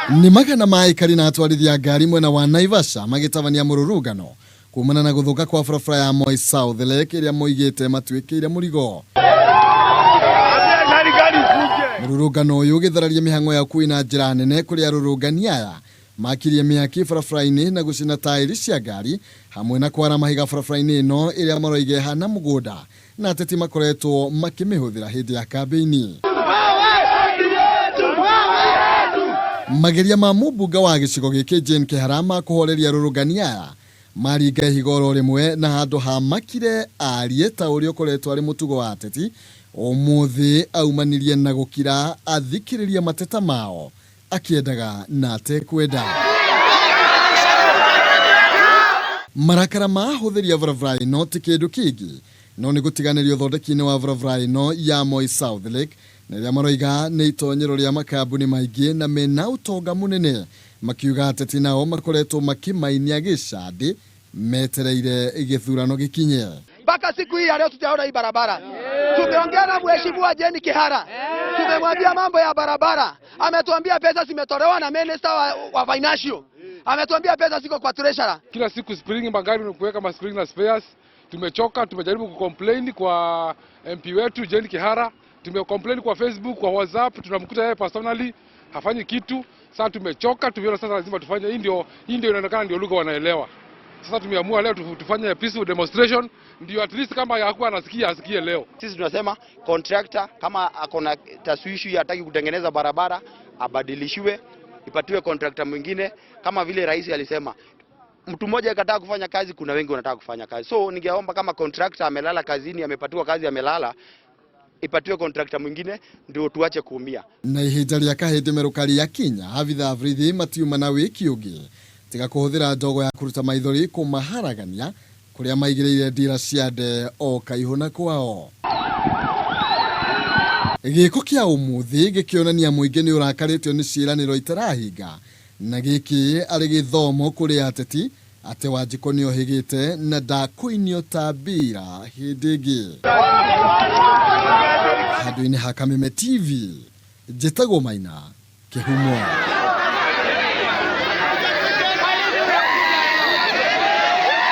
Nĩ magana ma aikari na atwarithia a ngari mwena wa Naivasha magĩtabania mũrũrũngano kumana na gũthũka kwa barabara ya Moi South Lake ĩrĩa moigĩte matuĩkĩire mũrigo. Mũrũrũngano ũyũ ũgĩthararia mĩhang'o ya ũkui na njĩra nene kũrĩa arũrũngani aya makirie mĩaki barabara-inĩ na gũcina taĩri cia ngari hamwe na kwara mahiga barabara-inĩ ĩno ĩrĩa maroiga ĩhana mũgũnda na ateti makoretwo makĩmĩhũthĩra hĩndĩ ya kambĩini. Mageria ma mũmbunge wa gĩcigo gĩkĩ Jane Kĩhara ma kũhoreria arũrũngani aya maringa ihiga oro rĩmwe na handũ ha makire arie ta ũrĩa ũkoretwo arĩ mũtugo wa ateti, ũmũthĩ aumanirie na gũkira athikĩrĩrie mateta mao akĩendaga na atekwenda. Marakara ma ahũthĩri a barabara ĩno ti kĩndũ kĩngĩ no nĩ gũtiganĩrio ũthondeki-inĩ wa barabara ĩno ya Moi South Lake na ĩrĩa maroiga nĩ itonyero rĩa makambuni maingĩ na mena ũtonga mũnene makiuga ateti nao makoretwo makĩmainia gĩcandĩ metereire gĩthurano gĩkinye. Mpaka siku hii ya leo tutaona hii barabara. Tumeongea na mheshimiwa Jane Kihara, tumemwambia mambo ya barabara, ametuambia pesa zimetolewa na minister wa financial, ametuambia pesa ziko kwa treasurer. Kila siku spring magari ni kuweka ma spring na spares. Tumechoka, tumejaribu kucomplain kwa MP wetu Jane Kihara, tumecomplain kwa Facebook, kwa WhatsApp, tunamkuta yeye personally hafanyi kitu. Sasa tumechoka, tumeona sasa lazima tufanye hii. Ndio hii ndio inaonekana ndio lugha wanaelewa. Sasa tumeamua leo tufanye peaceful demonstration, ndio at least kama hakuwa anasikia asikie leo. Sisi tunasema contractor kama ako na taswishi hataki kutengeneza barabara abadilishiwe, ipatiwe contractor mwingine, kama vile rais alisema mtu mmoja akataka kufanya kazi, kuna wengi wanataka kufanya kazi. So ningeomba kama contractor amelala kazini, amepatiwa kazi amelala, ipatiwe contractor mwingine ndio tuache kuumia. Na ihinda rĩa kahĩndĩ merũkari ya kinya Abitha Afrithi matiuma na wĩki ũngĩ tiga kũhũthĩra ndogo ya kũruta maithori kũmaharagania kũrĩa maigĩrĩire ndira cia nde o kaihũ na kwao. Gĩko kĩa ũmũthĩ gĩkĩonania mũingĩ nĩ ũrakarĩtio nĩ ciĩranĩro itarahinga na gĩkĩ arĩ gĩthomo kũrĩ ateti atĩ Wanjikũ nĩohĩgĩte na ndakũinio ta mbira hĩndĩ ĩngĩ. Handũ-inĩ ha Kameme TV, njĩtagwo Maina Kĩhumo.